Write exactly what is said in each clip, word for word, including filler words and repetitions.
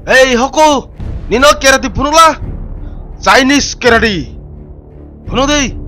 Ei, Hoku, nino karate phunukla? Chinese karate. Phunuk di.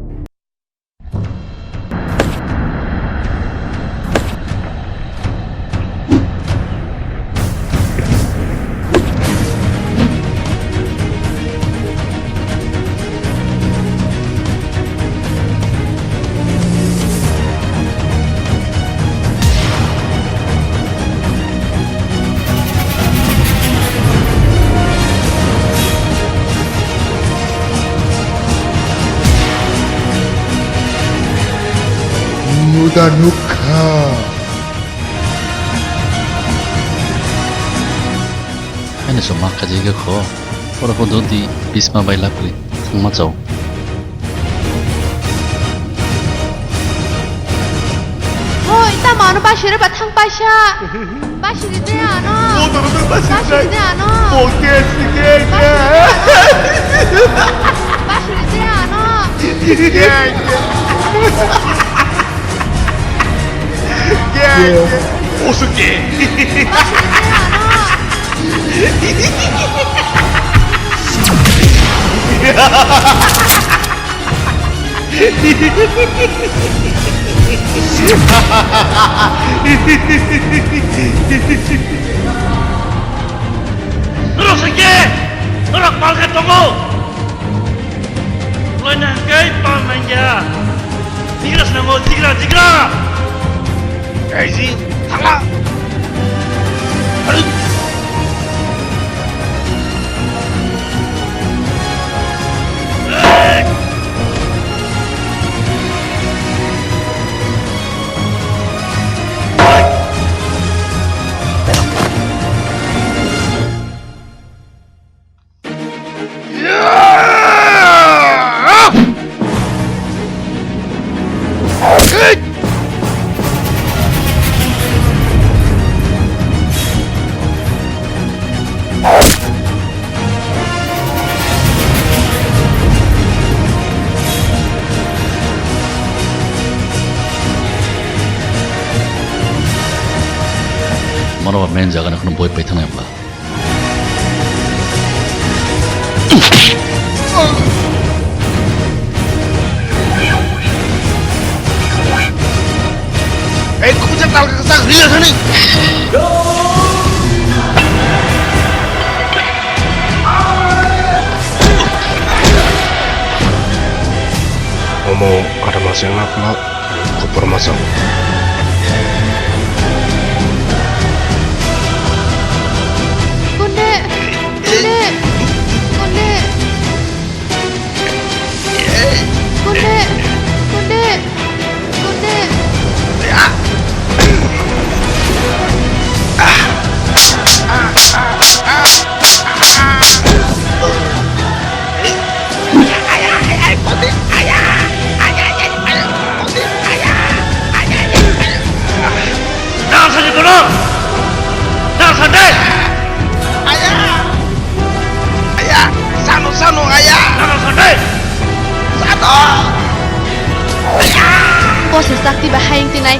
Muda nukha. Ani soma kajai khe kho. Oro kho dodi bisma bai lapri thangma chao. Hoi, tamo ano basiri ba thang paisa. Basiri de ano. O, tamo tamo basiri Basiri de ano. O, ke, ke, ke. Basiri de ano. Basiri de ano. Ke, ke. Ke, ke. Osuke. Norok se ke? Norok pal khe tongo. Loina hwnkhe pal nangya. Jigra swnamo, jigra, jigra! Kaiji, thangla! Mano ba main jaga ni kheno boi paithanai ba. Ei, khujak tal ka sak ria thani. Omo kata maseng nak nak. Kupur masuk. Konde, konde, konde, konde, konde, konde. Nang sani kono? Nang sande? Aya! Aya! Sano, sano, aya! Nang sande? Sano! Aya! Posa sakti bahai yang tinai.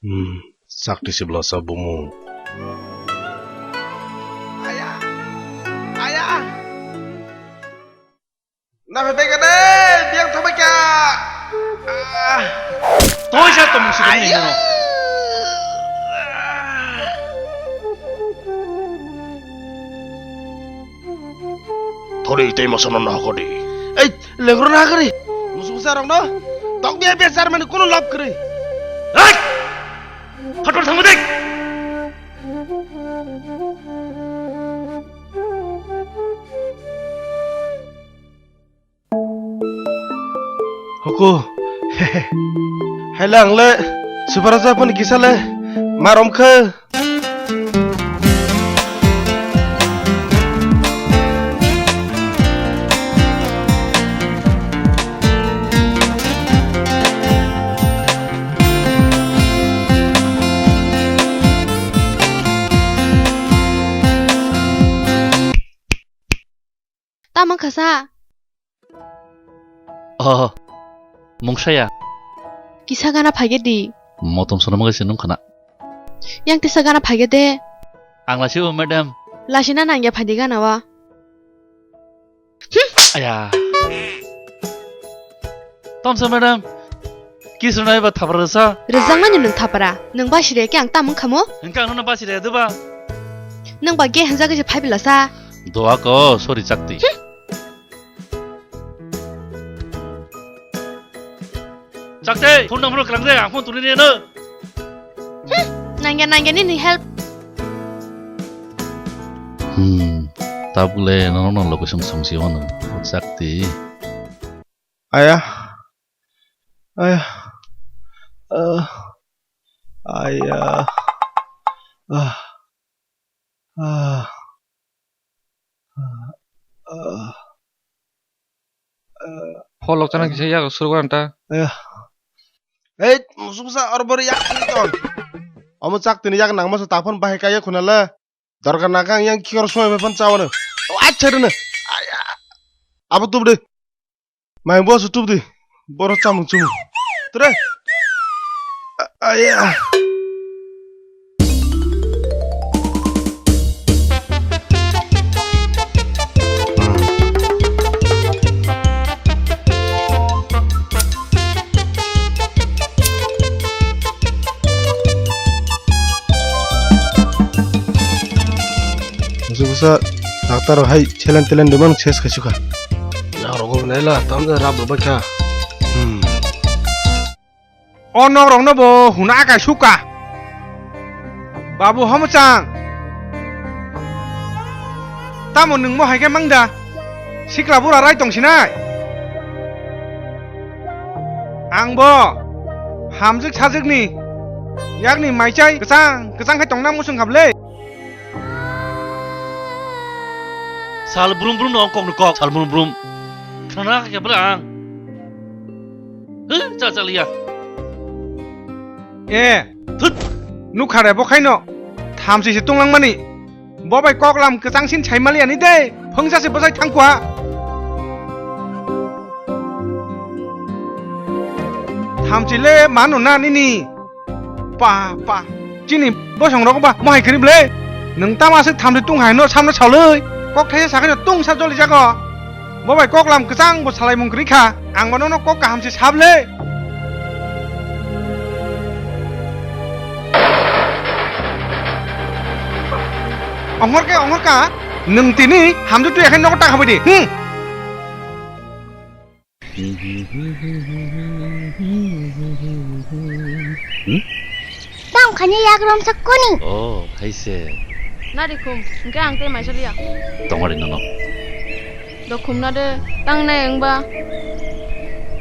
Hmm, sakti sebelah sabumu. Aya! Aya! Nabe bega de, biang thabai ka. Ah. Toi sa tong si kami Ayo. Ni. Thori tei mosono na hokori. Ei, lengro na hokori. Musu musa rok no. Tok dia biar sar mani kono lap kri. Hei! Phator thangma dek. Huku. Haile ang le Subaraja phone kisa le marom khe. Tamo khasa? Oh, mungsaya. Kisa gana phage di. Motom sono magai se nung khana. Yang tisa gana phage de. Ang lasi o madam. Lasina nangya phadi gana wa. Aya. Tamsa madam. Kiss rwnai ba thapra rwsa. Rwjakmani nwng thapra. Nwng basiri khe ang tam wngkhamu? Hwnkhe ang nono basiri ya doba. Nwng ba ge hwnjagwi se phaibilasa. Doa ko, sorry chakti. Chakte, phone number kwlang de, ang phone tuni de no. Hmm, nangya, nangya nini help. Hmm, tabuk le nono location songsi hwnwi, o chakti. Aya, aya, ah, aya, ah. Ah. Ah. Ah. Pholok chana kisa yak surgo anta. Aya. Ei, musuksa orbori yak ton. Omo chak tini yak nang masa taphon bahai kaya khuna le. Dorkar na kang yang kikor soi me phan chawane. Acha rene. Aya. Abo tubde. Mai bo su tup di. Boro chamung chumung. Tre. Aya. Musu busa doctor hai chelen telen dumang ses khaisukha. Yakrok naila tamjani rap rwbaikha. Hmm. O nok rokno bo huna kaisukha. Babu Hamuchang. Tamo nwng mo hai khe mangda? Sikla bura rai tongsinai. Ang bo hamjwk sajwkni yakni maichai kwchang kwchang khai tongna muchung kha bwle. Sal brum brum no kok no kok, sal brum brum. Khana khe bwle ang. Huh, cha cha liya. E, thut. Nukha re bo khaino. Thamsi se tunglang mani. Bo bai kok lam kwchang sin sai maliya ni de. Phungsa se bwsai thang kwa. Thamsi le mano na nini. Pa, pa. Chini bosong rok ba mohai khri ble. Nwng tama se thamsi tung hai no samno saloi. Kok thaisa sakhe no tung sa joli jago. Bo bai kok lam kwchang bo salai mung kwrwi kha. Ang bono no kok kaham se sable. Ongor ke ongor ka. Nwng tini hamju tu yakhai nogo ta khabai di. Hmm. Hmm? Tang khani yak rom sak koni. Oh, hai se. Nari khum, hingke ang tei maisa liya. Tongori nono. Do khum na de, tang nai ang ba.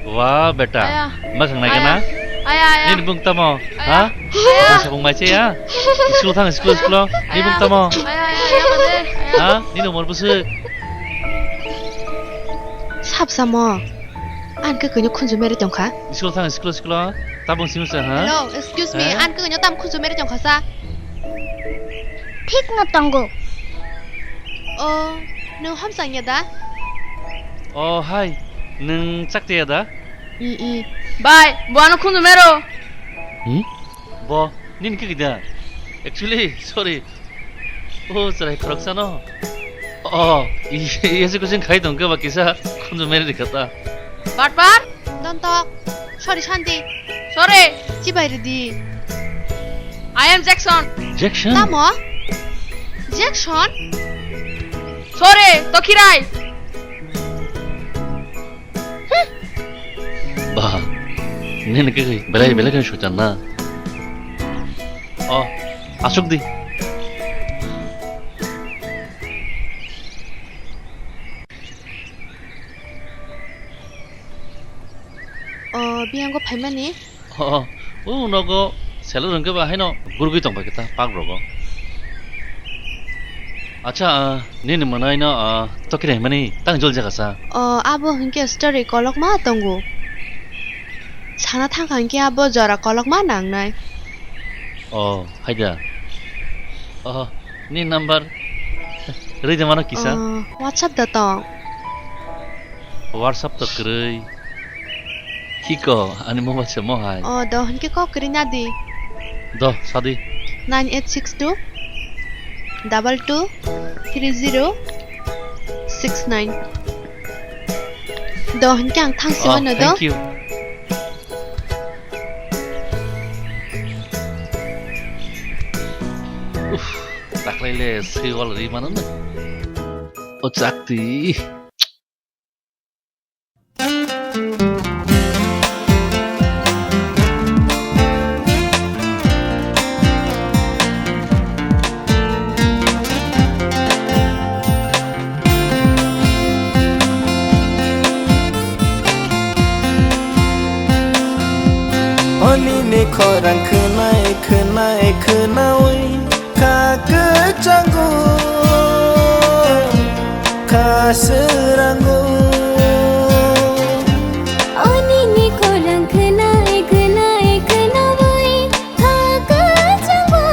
Wa beta, aya. Ma khang nai kana? Aya, aya. Nini bung tamo? Aya. Ha? Aya. Bung sabung mai se ya? School thang, school, school. Nini bung tamo? Aya, aya, aya, aya, aya. Ha? Nini umor busu? Sabsamo. An khe kwenyo khunju meri tongkha. School thang, school, school. Tabung simi sa, ha? Hello, excuse me. Ha? An khe kwenyo tam khunju meri tongkha sa? Thik no tongo. O, nwng Hamsang ya da? O, hai. Nwng Chakti ya da? I, i. Bai, bo ano khunju mero. Hmm? Bo, nini khe kida? Actually, sorry. O, chwrai khoroksano. O, i-, i-, ese kuching khai tongkhe ba kisa khunju meri rikha ta. Batpar? Dontok. Sorry, Shanti. Sorry. Chibai ridi. I am Jackson. Jackson? Tamo? Jackson? Sorry, Tokirai. Ba, nini khe belai belai khe soitan na. O, asuk di. O, biyango phaimani? O, o nogo salary hwnkhe ba haino gurgwi tongbai khe ta park rogo. Acha, ah, nini mwnaino, ah, tokiri hwnmani tang jol jaga sa? O, abo hwnkhe story kolokma tongo. Sana thangkha hwnkhe abo jora kolokma nangnai. O, haida. O, ni number rwide mano kisa? O, WhatsApp da tong. WhatsApp to kwrwi. Hiko, ani mobile se mo hai. O, do, hwnkhe kok kwrwi na di. Do, sadi. Nine eight six two double two three zero six nine. Do hinkhe ang thangsi Oh, wano do. Thank you. Uff, dakhwlai le swi wal ri mano na. O chakti. Oni ni khorang khwnai, khwnai, khwnaui kha kwchango, kha swrango. Oni ni khorang khwnai, khwnai, khwnaui kha kwchango,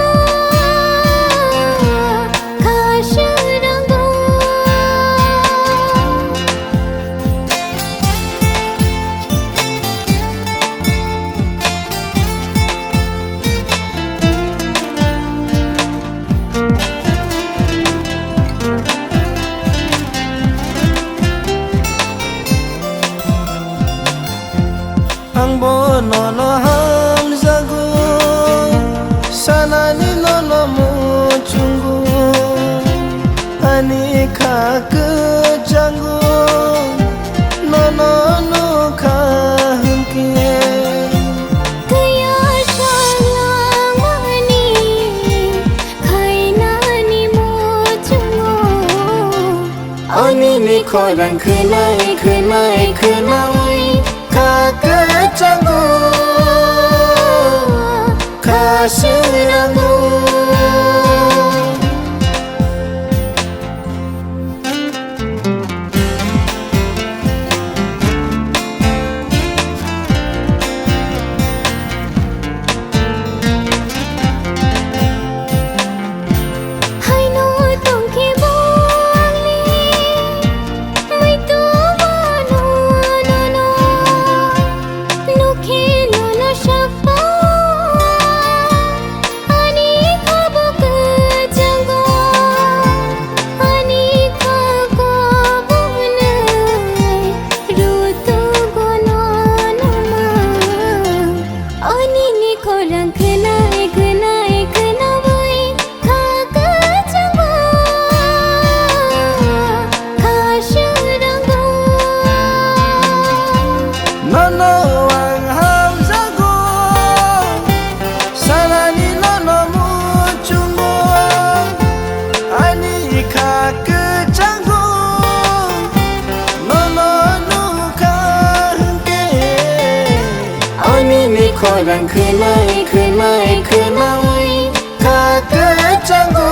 kha swrango. Ang bo nono hamjago, sanani nono muchungo, ani kha kwchango, nono nukha hwnkhe. Kaya salamani khainani muchungo. Oni ni khorang khwnai khwnai khwnaui kha kwchango, kha swrango. Haino tongkhe bo angni muitu mano nono, nukhe nono sakha. Ani kha bo kwchango, ani kha kobonai rutugo nono ma. Oni ni khorang khwnai khwnai khwnaui kha kwchango, kha swrango. Nono ang hamjago, sanani nono muchungo, ani kha kwchango, nono nukha hwnkhe. Oni ni khorang khwnai khwnai khwnaui kha kwchango,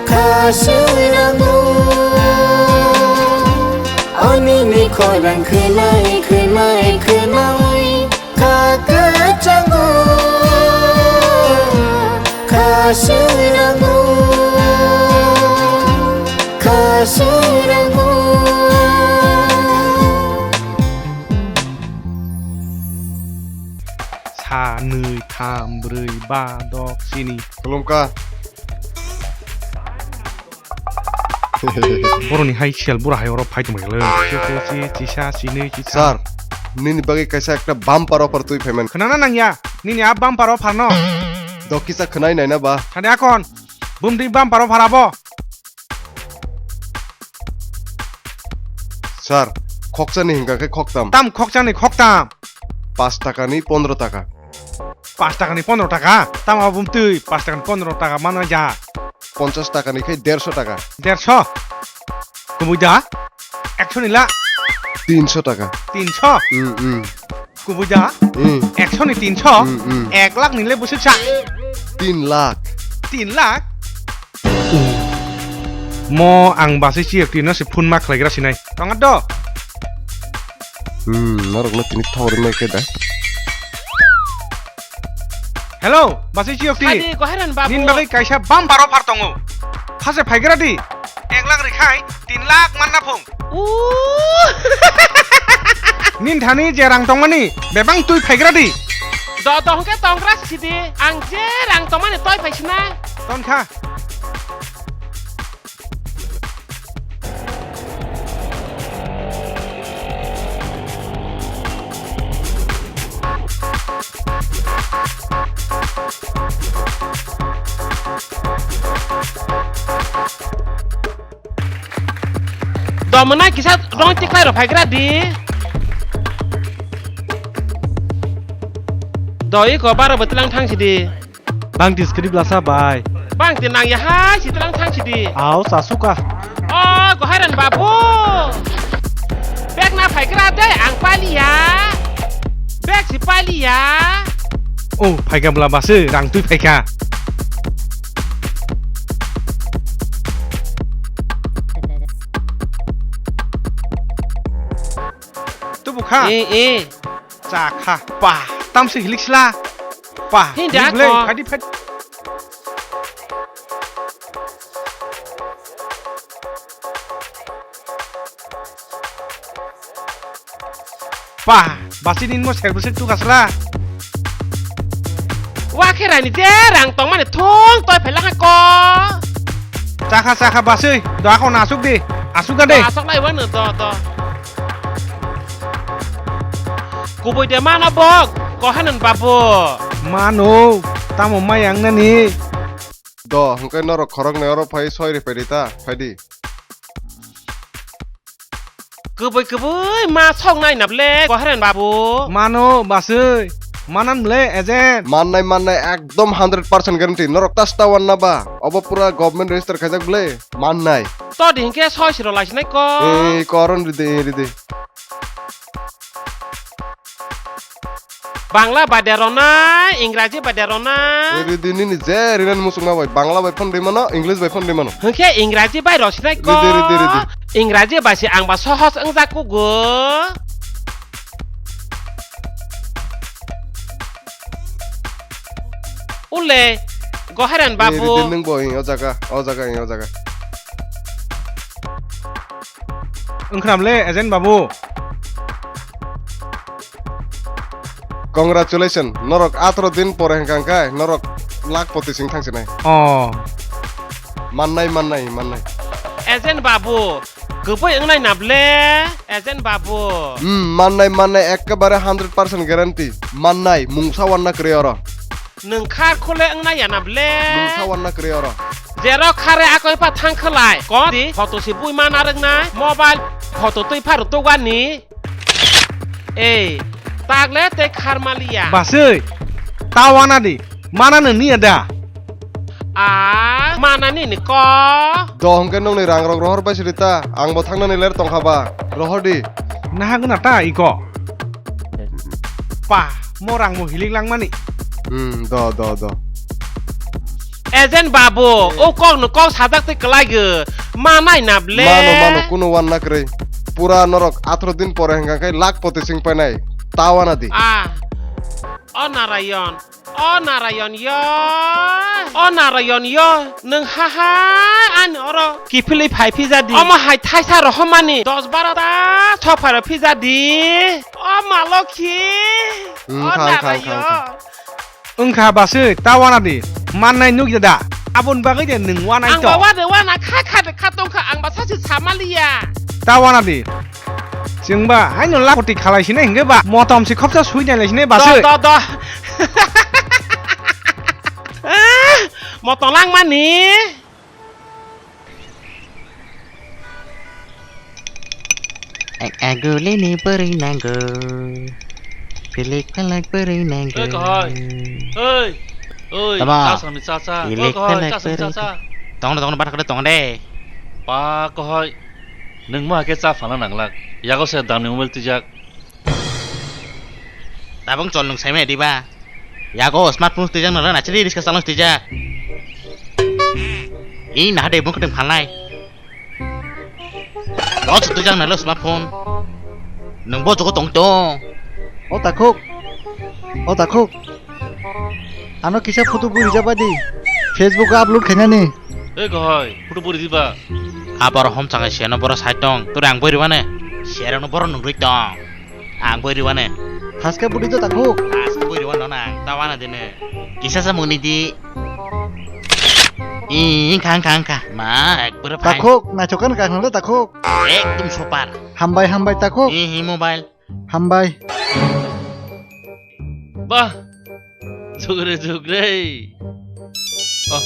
kha swrango. Oni ni khorang khwnai khwnai khwnaui kha kwchango, kha swrango, kha swrango. Sa, nwi, tham, brwi, ba, dok, sini. Khulumkha. Boroni hai sial bura hai oro phai tongmai le. Chi, chi, chi, chisa, chinwi, chisa. Sir, nini bagwi kaisa ekta bumper offer twi phaiman. Khwnana nangya, nini a bumper offer no. Dokisa khwnai naina ba. Thani akon, bumdi bumper offer abo. Sir, khokchani hingka khe khoktam. Tam khokchani khoktam. Paanch taka ni pondro taka. Paanch taka ni pondro taka? Tamo bumtwi paanch taka ni pondro taka mano ja. Ponchas taka ni khe derso taka. Derso? Kubui da? Ekso ni la? Tinso taka. Tinso? Mm, mm. Kubui da? Mm. Ekso ni tinso? Mm, mm. Ek lakh ni le bwswk sa? Tin lakh. Tin lakh? Mo ang basi C F T no se phone ma khlaigra sinai. Tongo do? Hmm, norokno tini thok rimai khe da. Hello, basi C F T. Sadi, koheran babu. Nin bagwi kaisa bumper offer tongo. Phase phaigra di. Ek lakh rikhai, tin lakh manna phung. Ooh. Nin thani je rang tongmani, bebang twi phaigra di. Do, do hwnkhe tongra sidi. Ang je rang tongmani toi phaisinai. Tonkha. Domonai kisa rong tiklai rok phaigra di. Doi ko baro bwtwlang thang sidi. Bang dis kri blasa bai. Bang ti nang ya hai sitwlang thang sidi. Au sasuka. O gohairan babu. Bag na phaigra de ang paliya. Bag si paliya. O phaika bla base rang twi phaika. Tubu kha. E e. Cha kha. Pa. Tamsi hilik sla. Pa. Hindi hilik le. Ako. Phadi phadi. Pa. Basi din mo serbo se tu kasla. Wa khe rani je rang tong mani thung toi phela ha ko. Chakha chakha basui do ako na asuk di. Asuk ga de. Asuk lai wa no do do. Kubui de mano bok. Ko hanan babu. Mano. Tamo mayang nani. Do hwnkhe norok khoroknwi oro phai soi rwphai di ta phai di. Kubui kubui ma sok nai nap le goheren babu. Mano basui. Manan le agent. Mannai mannai ekdom hundred percent guarantee. Norok tas ta wanna ba. Obo pura government register khaijak ble. Mannai. To di hinkhe soi siro laisinai ko. Ei koron ridi ridi. Bangla bade rona, Ingraji bade rona. Ridi nini je rinan musukma bai. Bangla bai phone rimano, English bai phone rimano. Hwnkhe Ingraji bai rosinai ko. Ridi, ridi, ridi. Ingraji bai se ang ba sohos wngjak kugo. Ule, goheren babu. Ridi nung bo, o jaga, o jaga, o jaga. Wngkhnam le, agent babu. Congratulations, norok atro din pore hwnkha hwnkhe norok lakh poti sing thangsinai. Oh. Mannai, mannai, mannai. Agent babu, kubui wngnai nable, agent babu. Hmm, mannai, mannai, ekkebare hundred percent guarantee. Mannai, mungsa wanna kwrwi oro. Nwng khar khole wngna ya na ble? Nwng sa wanna kwrwi oro. Jero khare akoi pha thang khlai. Kon di photo si bui ma narwknai. Mobile photo twi phar tugani. Ei, tagle tei khar maliya. Basui, ta wana di. Mana nw niya da? A, mana nini ko? Do hwnkhe nokni rang rok rohor bai sidi ta. Ang bo thangnani ler tongkha ba. Rohor di. Nahagwna ta iko. Pa, mo rang mo hilik langmani. Hmm, do, do, do. Agent babu, o kok no kok sajak tei kwlai gw. Manai na ble. Mano, mano, kuno wanna kwrwi. Pura norok atro din pore hwnkha khe lakh poti sing painai. Ta wana di. Ah. O Narayon. O Narayon yo. O Narayon yo. Nwng ha ha ani oro kiphilwi phai phija di. Omo hai thaisa rohormani dos baro ta thok phai rw phija di. O ma lokhi. Hmm, o khang, khang, Narayon. Khang, khang. Wngkha basui ta wana di. Mannai nukya da? Aboni bagwi de nwng wanai to. Ang ba wana wana kha kha de kha tongkha ang ba sachi samaliya. Ta wana di. Chwngba haino lakh koti khalai sinai hwnkhe ba motom si khopsa sui nai lai sinai basui. Do, do, do. Ah, motom langmani. Agulini bwrwi nango. Pilik palak bwrwi nango. Oi, kahai. Oi. Oi, tama. Chasami chacha. Oi, kahai, chasami chacha. Tong de, tong de, bathak de, tong de. Pa, kahai. Nwng ma khe cha phalna nanglak. Yago se damni mobile twijak. Tabung chol nwng saimaya diba? Yago smartphone twijak nang rana chili riska chalno twijak. I naha de bung kuteng phalnai. Lo chutu jang nalo smartphone. Nwng bo jogo tong tong. O takhuk. O takhuk. Ano kisa photo buri jaba di. Facebook o upload khainani. E kahai, photo buri diba. Abar hom changai siano boro sai tong. Tore ang buri wane. Siarano boro nungrui tong. Ang bui riwane. Haske budi to takhuk. Haske bui riwane no nang. Tawana dine. Kisa sa muni di. Ih, khang khang kha. Ma, ekbare fine. Takhuk, nachokan kha nang takhuk. Ekdom super. Hambai hambai takhuk. Ih, ih, mobile. Hambai. Bah. Jugre jugre. Oh.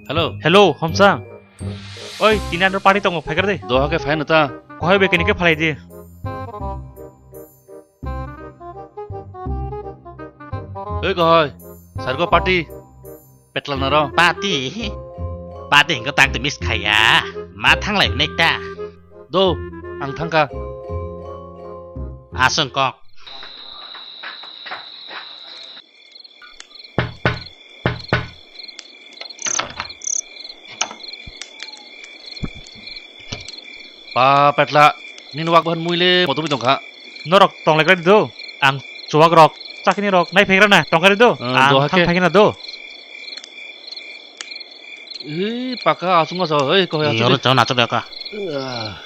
Hello. Hello, Homsang. Oi, tini ano party tongo, phaikar de. Doha khe phaino ta. Kohai bai kini khe phalai di. Oi kohai, sargo party. Petla naro. Party. Party hingke tang te miss khaya. Ma thanglai nekta. Do, ang thangka. Aswng kok. Pa petla, nini wak bahan muile motobi tongkha. Norok tonglai kari do, ang chuwak rok, chakini rok, nai phegra na, tongkari do, Hmm, ang doha thang khe. Phaikina do. Ih, paka asung asa, hei, kohai asung. Oro chon achok ya ka. Ah.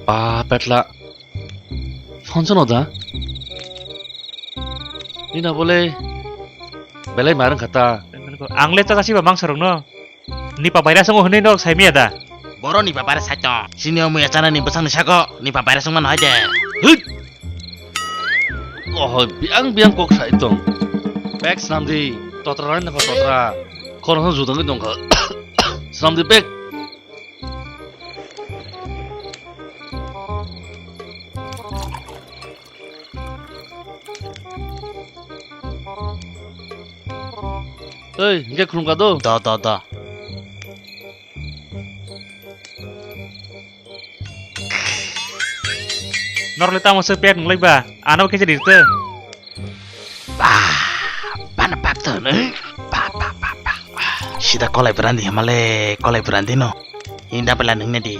Pa petla. Phone chano da? Nina bole belai marang khata. Ang le chata siba mangsa rok no. Nipa virus wngo hwnwi norok sai miya da? Boro nipa virus sai tong. Chini o muya chanani bwsakni sago nipa virus wngmano hai de. Hit! Kohoi biang biang kok sai tong. Pek snam di, totra rani nokho totra. Khoroksa judangwi tongkha. Snam di pek. Ei, hingke khulumkha do? Do, do, do. Norle tamo se pek nunglai ba? Ano khe se dirte. Ba, bana pak to ne. Ba, ba, ba, ba. Sida kolai brandi hamale, kolai brandi no. Inda pela nungne di.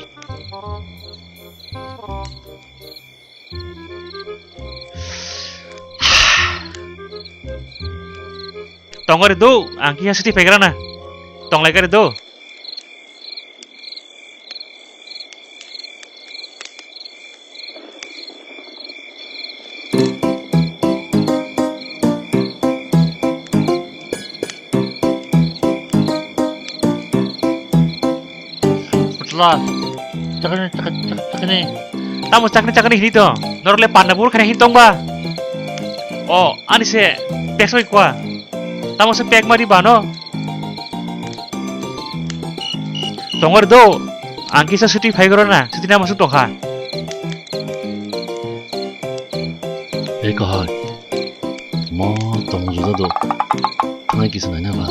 Tongori do, ang kisa siti pegrana. Tonglai kari do. Putla. Chakni, chak-, chak-, chakni. Tamo chakni, chakni hini to. Norok le panna bur khani hin tong ba. O, ani se pek soi kwa. Tamo se pek mari bano. Tongor do. Ang kisa suti phai goro na. Suti nama suk tongkha. Ei kahai. Mo tong juda do. Nai kisa nai na ba.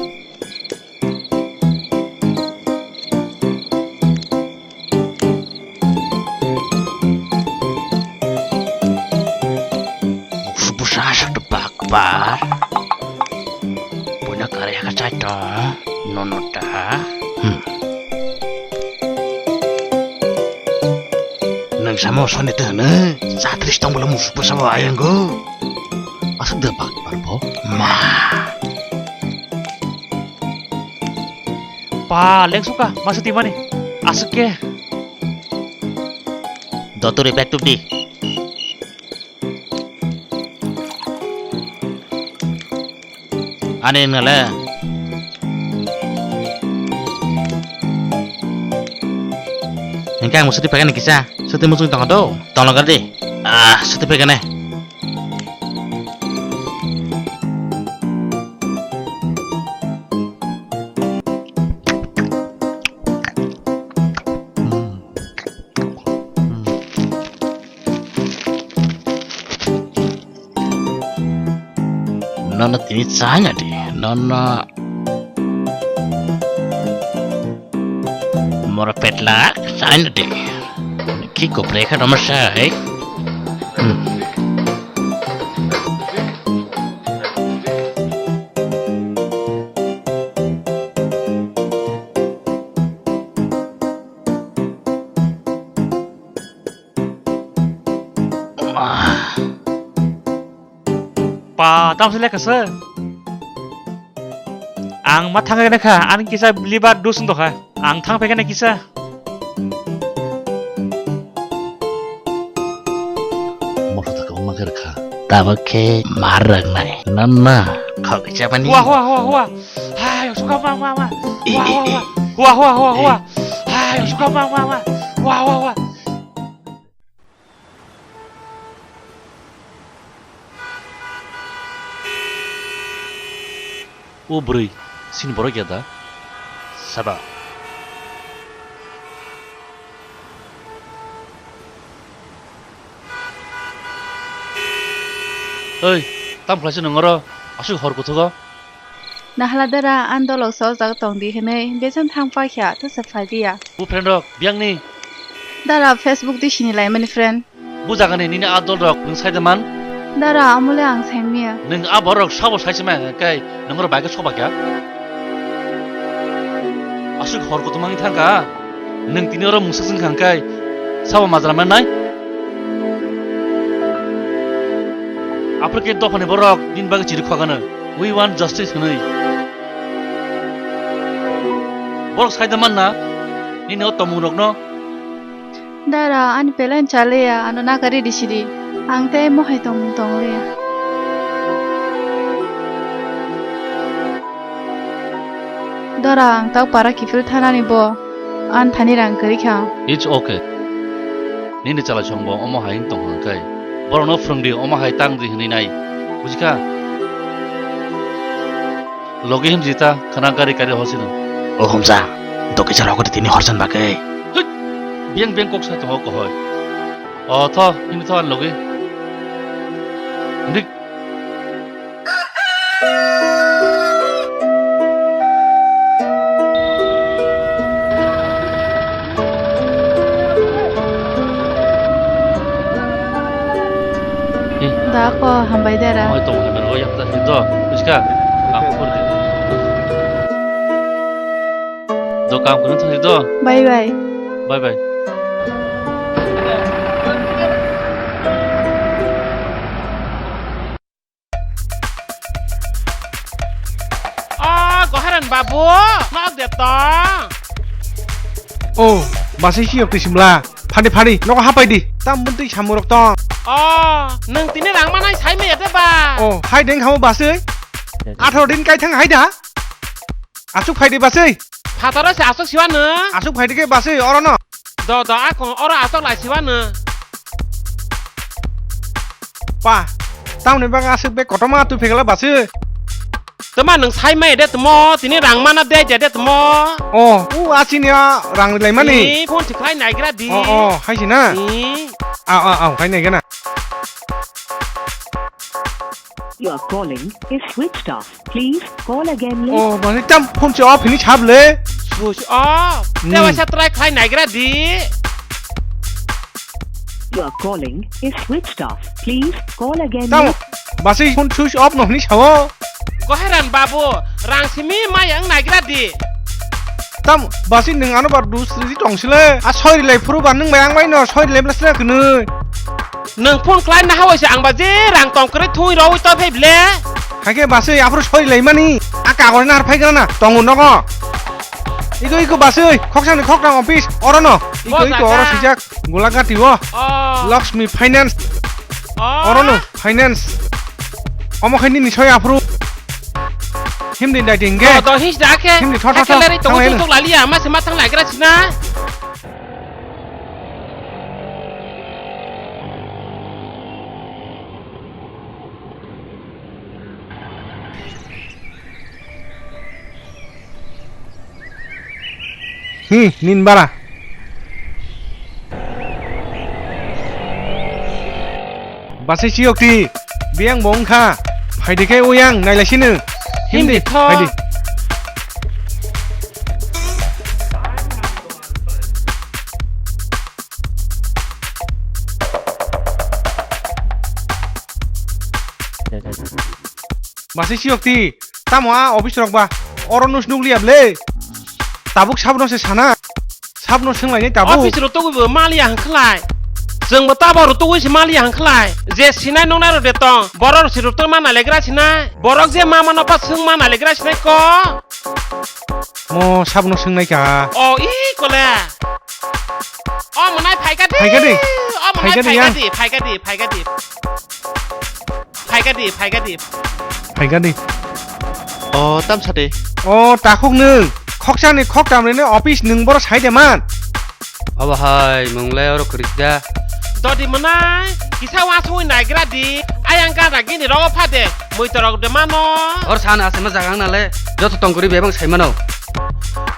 Busa sak tepak bar. Punya karya kacai tong. Nono ta. Hmm. Nang samo soni te ne. Satris tong bela musu busa ba ayang go. Asuk de bak bar bo. Ma. Pa, leng suka, masa timani. Asuk ke. Doturi back to di. Ani nale. Hingke ang musuti pegani kisa. Suti musung tong do. Tong logar di. Ah, suti pegane. Nono tini chaya di, nono. Moro petla, chaya di. Ki kopre kha nomo sai. Hmm. Pa, tamsi lekha se. Ang ma thangkha kha, ani kisa liver dos wng tongkha. Ang thang phaikha na kisa. Motha thaka wngma khe rwkha. Abo khe mar rwknai. Nana khok chabani. Hua, hua, hua, hua. Hai, suka ma, ma, ma. Hua, hua, hua. Hua, hua, hua, hua. Hai, suka ma, ma, ma. Hua, hua, hua. O bwrwi, sini borok ya da? Saba. Oi, tam khlaisa nwng oro? Aswk hor kuthugo? Nahla dara, ang dolok sa o jaga tong di hwnwi, besan thang paikha, tesa phai di ya. O friend rok, biyang ni. Dara, Facebook di sini lai mani friend. Bujagani nini a dol rok nwng sai da man? Dara, amole ang sai miya. Nwng a borok sabo sai se maya kai nwng rok bai khe soba kya? Aswk hor kutung mangi thang kha. Nwng tini oro mungsuk jwng kha kai sabo majra man nai? Aphuru khe dophani borok nini bagwi chiri khogano. We want justice hwnwi. Borok sai da man na nini o tomung rokno? Dara, ani pelan chaleya, ano nakari disidi. Ang tei mohai tongmung tongliya. Dara, ang tak para kiphil thanani bo, an thani rang kwrwi kha. It's okay. Nini chalai songbo omo hai wng tong hwnkhe, borokno phwrwngdi omo hai tang di hwnwi nai. Bujikha? Logi him jita khana gari gari hosino. O homsa, dokisa rok tini horsan bagwi. Hut! Biyang biyang kok sai tongo kohoi. O tho, him tho an logi. Dik. Da ko hambai dara. Oi tong hambai ro yang ta do. Buska. Kamu kur de. Do kam kurun thang do. Bye bye. Bye bye. O Goharan babu, nok de tong? O, basai siyok twi simla. Phadi phadi, nogo hapai di. Tam buntwi samurok tong. O, nwng tini rang manai sai maya de ba? O, hai deng hamo basai. Atharo din kai thang hai da. Asuk phai di basai. Phataro se asuk siwa nw? Asuk phai di ke basai, oro no. Do do, akung oro asuk lai siwa nw. Pa, tamni bang asuk be kotoma tu phegala basai. Tama nwng sai mai de tamo, tini rang mana de je de tamo. O, u asini a rang lai mani. Ni phone thik khai naigra di. O, o, hai si na. Ni. A, a, a, khai naigra na. You are calling is switched off. Please call again later. O, mani tam phone se off hini sab le. Switch off. Hmm. Te waisa try khai naigra di. You are calling is switched off. Please call again later. Tam basi phone switch off no hini sao. Goheran babu, rang simi mayang naigra di. Tam basi nwng ano bar dus ridi tong sile. A soi rilai phuru ba nwng bai ang bai no soi rilai blasra kwnwi. Nwng phone khlai na hawai se ang ba je rang tong kwrwi thung rwi to phai ble. Haikhe baswi aphuru sori lai mani. A kagoj na har phai gana na tongo nogo. Iko iko baswi khoksa ni khoknang office oro no. Iko iko oro sijak Golagati o. Oh. Lakshmi Finance. Oh. Oro no finance. Omo khaini ni soi aphuru. Himdi dai ding ge. Do his da khe. Himdi thot thot. Khe leri tongo tuk tuk laliya ma se ma thang lai gra sina. Hmm, nin bara. Basai siyok ti, biyang bo wngkha. Phaidi khe uyang nailai sino. Himdi, himdi, phaidi. Masai siyok ti, tamo a office rok ba, oro nus nukliya ble. Tabuk sabno se sana, sabno swnglainai tabuk. Office rok tugui bo maliya hwnkhlai. Chwng bo tabo rok tugui se maliya hwnkhlai. Je sinai nuknai rok de tong, borok rok se rok tong ma nailegra sinai. Borok je ma mano pa swng ma nailegra sinai ko. Mo sabno swngnaikha. O i kole. O O mwnai phaikadi. Phaikadi. O mwnai phaikadi, phaikadi, phaikadi. Phaikadi, phaikadi. Phaikadi. O tamsadi. O takhuk nwng. Khoksani khoktam rwni office nwng boro sai de man. Obo hai, mwngle oro kwrwikda. Dodi mwnai, kisa wasungwi naigra di. Ayang gana gini rogo phade, muitorok de mano. Or sana asema jaga nale, joto tongkuri bebang sai mano.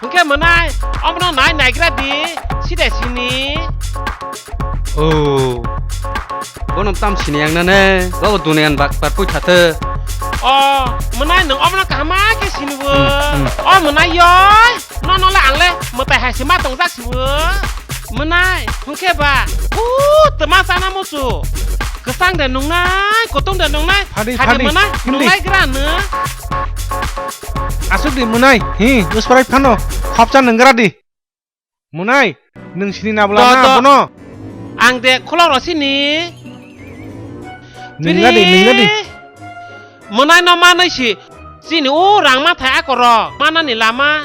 Hwnkhe mwnai, omono nai naigra di, side sini. Oh. Bono tam sini yang nane, bo dunian bak par pui thate. O, mwnai nwng omono kahama khe sini bo. Hmm, hmm. O mwnai yoi. Nono le ang le mwtai hai se ma tongjak si bo. Mwnai, hwnkhe ba, u, twma chana muchu. Kwchang de nungnai, kutung de nungnai, phadi, phadi, phadi, mwnai, hindi. Nungnai gra nw. Asuk di mwnai, hi, usparai phano, khopcha nunggra di. Mwnai, nung sini na bwla na bono? Ang de khulok rw sini. Nungga di, nungga di. Mwnai no manwi si, chini o rang mathai akorok manani lama.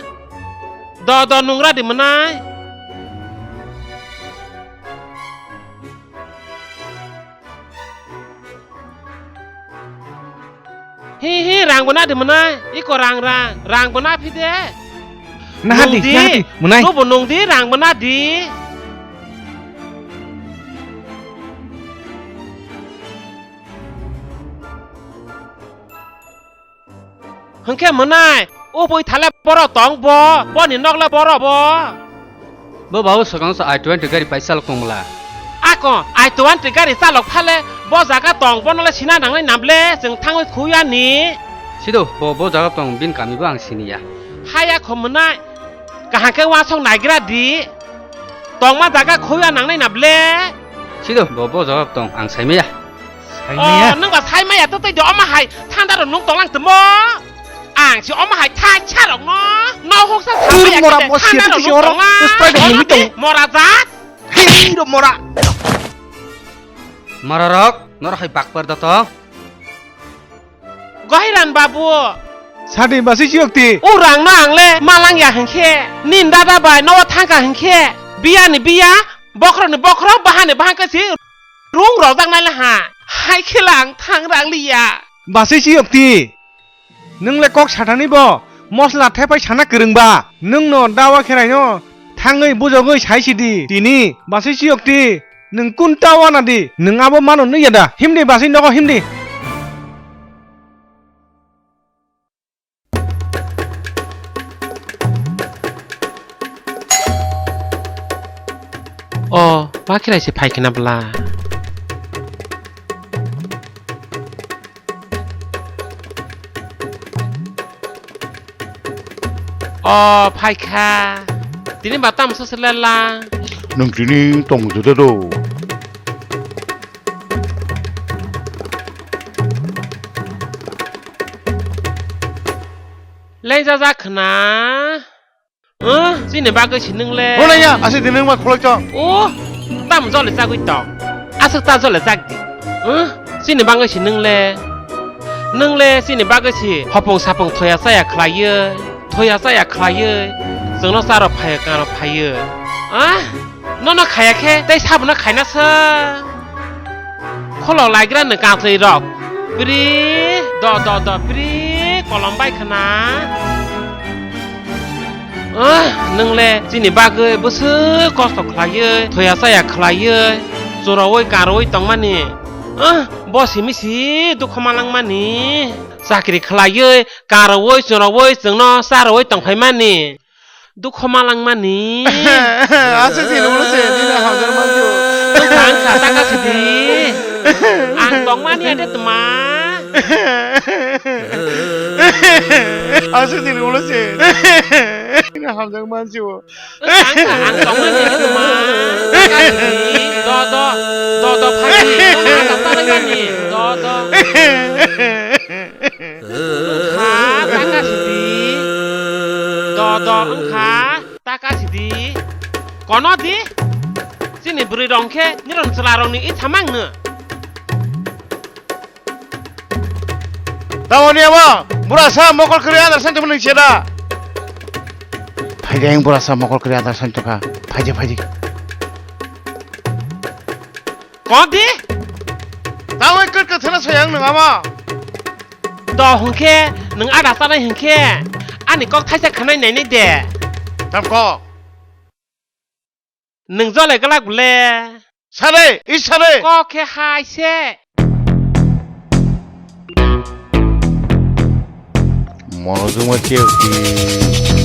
Do, do, nungra di mwnai. Hi, hi, rang bo na di mwnai. Iko rang, rang, rang bo na phi de. Naha di, nung di, naha di, mwnai. Nobo nung di, rang bo na di. Hwnkhe mwnai, o bui thale borok tong bo, boni nok le borok bo. Bo babu swkang sa I twenty gari pai chalok tong bwla. Ako, I twenty gari chalok phale, bo jaga tong, bono le sina nangnai na ble, chwng thangwi khuya ni. Sido, bo, bo jaga tong, bini kami bo ang sini ya. Haya kho mwnai, kaham khe uansuk naigra di. Tongma jaga khuya nangnai na ble. Sido, bo, bo jaga tong, ang sai maya. Sai maya? Oh, nwng ba sai maya to tei de omo hai thanda ro nung tonglang tmo. Ang si omo hai thai charok no. No hoksa sai maya mora kete bo thanda ro siya nung oro tonglang. Sprite ni hitong. Mora jat. Hei ro mora. Mora rok, nor hai bakpar da to. Gohiran babu. Sadi basi siyokti. O rang no ang le malang ya hwnkhe. Nin dada bai no thangka hwnkhe. Biya ni biya, bokhorok ni bokhorok, bahan ni bahan khe si rung rojak nai le ha. Hai khe lang thang rang liya. Basi siyokti. Nwng le kok sathani bo mosla thepai sana kwrwng ba. Nwng no dawa kherai no thangwi bujogwi sai sidi. Tini basi siyokti. Nwng kun ta wana di, nwng abo mano nukya da? Himdi basi nogo himdi. O, ba khirai se phai khna bwla. O, phaikha. Tini ba tamo se lela. Nwng tini tong jode do. Lengjajak khna. Huh? Chini bagwi si nwng le. Hwnaya, aswk di nwng ma khulok chong. Oh, tam jole jagwi tong. Aswk ta jole jag di. Huh? Chini bagwi si nwng le. Nwng le chini bagwi si hopung sapung thoya chaya khlaiwi, thoya chaya khlaiwi, chwngno charo phaiwi, karo phaiwi. Ah? Nono khaya khe tei sabono khaina sa. Kholo laigra ni kanthwi rok. Pri, do, do, do, pri, kolom bai khna. Ah, nwng le chini bagwi bwswk kosto khlaiwi, thoya chaya khlaiwi, chwrawi karwi tongmani. Ah, bo simi si dukho malangmani. Chakri khlaiwi, karwi, chwrawi, chwngno charwi tongphaimani. Dukho malangmani. Aswk sini ulo se, nini hamjak manju. Ang kha taka sidi. Ang tongmani ade tma. Aswk sini ulo se. Nini hamjak manju. Ang kha, ang tongmani ade tma. Taka sidi. Do, do. Do, do, phagi. Ang kha taka sidi. Do, do. Wngkha taka sidi. Do, do, wngkha taka sidi. Kono di? Chini bwrwi rong khe nirok chwla rokni i thamang no. Tamoni abo, burasa mokol kwrwi adar santi mwnwi cheda. Phaidi ang burasa mokol kwrwi adar santi kha. Phaidi, phaidi. Kok di? Tamo kut kut sana sayang nung ama. Do hwnkhe nwng ada chanai hwnkhe ani kok thaisa khwnai nainai de. Tam kok. Nwng jole glak bole. Sare, i sare. Kok khe hai se. Monojwngma khe si.